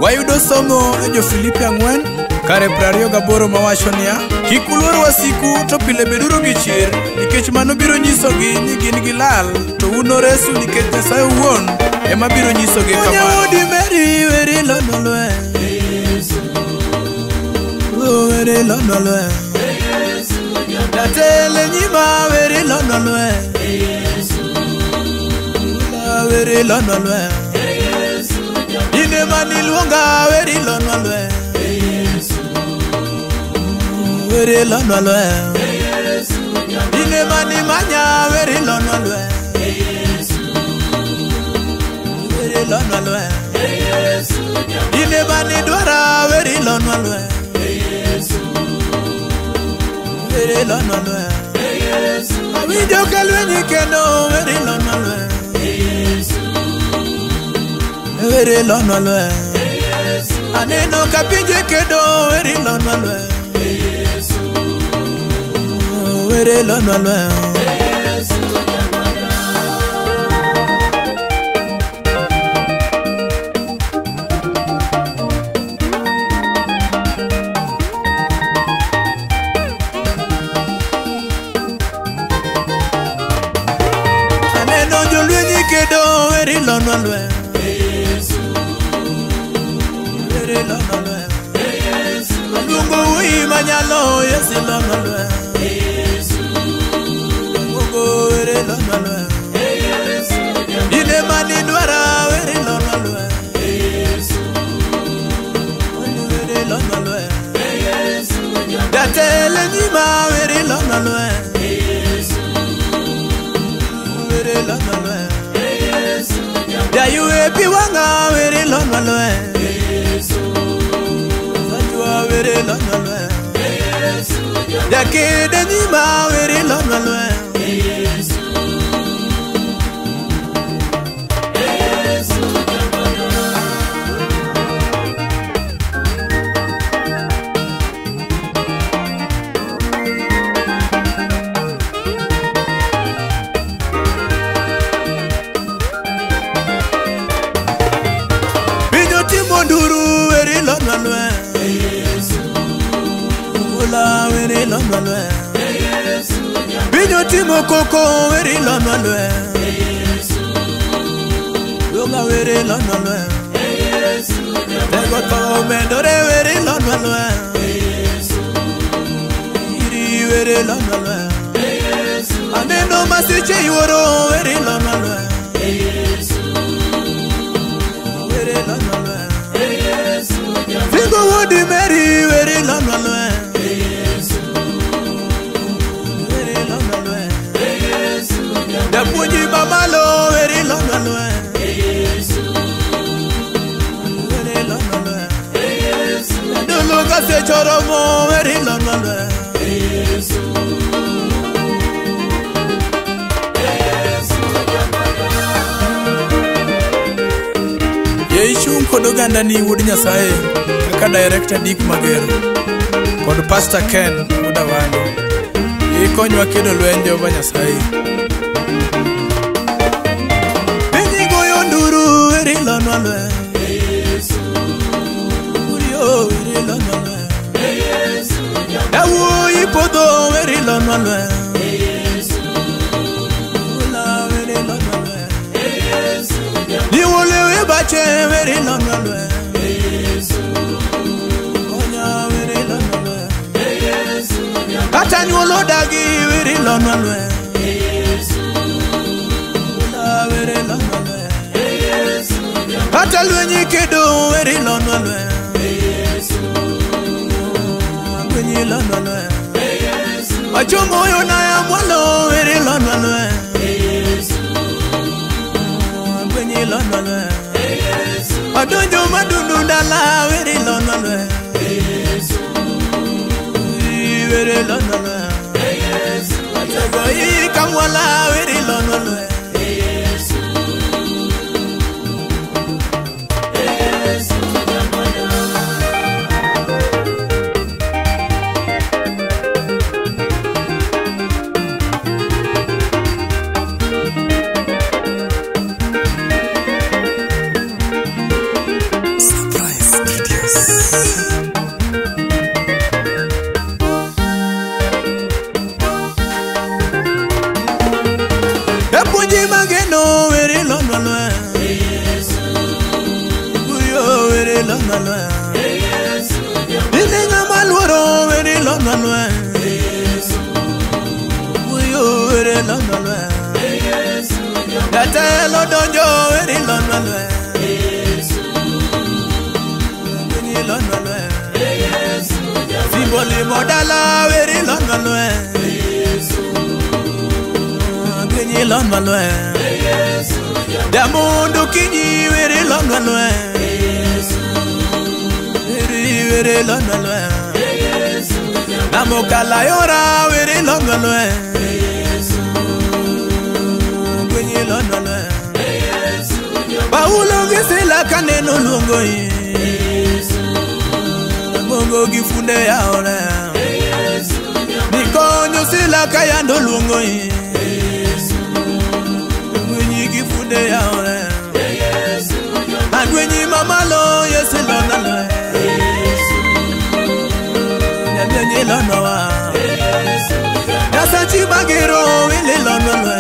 Wayudo somo e Jo-Filipi 4 kare 28 mawacho niya, kik uluor wasiku to pile beduru gi chir, nikech mano biro nyisogi ni gin gi lal, to un oresu nikech Nyasaye owuon ema biro nyisogi kamano. Odi Meri weri lonolwe, weri lonolwe, Datele nyima weri lonolwe, weri lonolwe, Ine maniluonga weri lonolwe, weri lonolwe, Ine manimanya weri lonolwe, weri lonolwe, Ine manidwara weri lonolwe, weri lonolwe, Awinjo ka lweny kendo weri lonolwe, weri lonolwe, Aneno ka pinje kedo weri lonolwe, weri lonolwe. Aneno jolweny kedo weri lonolwe, weri lonolwe, Aluongo wuoyi manyalo Yesu lonolwe, Aluongo weri lonolwe, Ine manidwara weri lonolwe, weri lonolwe, Datele nyima weri lonolwe, weri lonolwe, Dayue piwanga weri lonolwe, Sajwa weri lonolwe, Dakede nyima weri lonolwe. Pinyo timo nduru weri lonolwe, Ola weri lonolwe, Pinyo timo koko weri lonolwe, Lunga weri lonolwe, Tego to mendore weri lonolwe, Iri weri lonolwe, Aneno masiche yuoro weri lonolwe, weri lonolwe, Figo wodi Meri weri lonolwe, weri lonolwe, Dapuonji mamalo weri lonolwe, weri lonolwe, Dolo kasechoromo weri lonolwe. Ye ichung' kod ogandani wuod Nyasaye kaka Director Dick Magero kod Pastor Ken wuod Awando. Ikonywa kedo lweny Jehova Nyasaye. Piny goyo nduru weri lonolwe, Urio weri lonolwe, Dawuoyi podho weri lonolwe, Ula weri lonolwe, Niwole bache weri lonolwe, Konya weri lonolwe, Kata nyuolo dagi weri lonolwe, Ula weri lonolwe, Kata lweny kedo weri lonolwe, Lweny lonolwe, Achomo yo na ya mwalo weri lonolwe, Lweny lonolwe, Adonjo madundu dala weri lonolwe, weri lonolwe, Atego ikamwala weri lonolwe. nyalo donjo weri lonwa lwe Agwenyi lonwa lwe Fimbo limo dala weri lonwa lwe Agwenyi lonwa lwe Damundu kinyi weri lonwa lwe Weri weri lonwa lwe Namokala yora weri lonwa lwe Agwenyi lonwa lwe Paulo gi Sila kaneno luongo i Luongo gi funde yaore Nikonyo Sila kayando luongo i Agwenyi gi funde yaore Agwenyi mamalo Yesu lona lwe Nyamyenyi lona wa Nyasachi magero wili lona lwe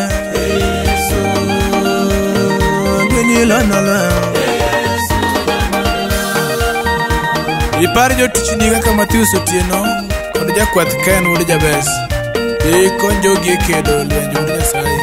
Agwenyi lona lwe Ipar jotichni kaka Mathius Otieno kod jakwath Ken wuod Jabez. Ikony jogi e kedo lwenj wuod Nyasaye.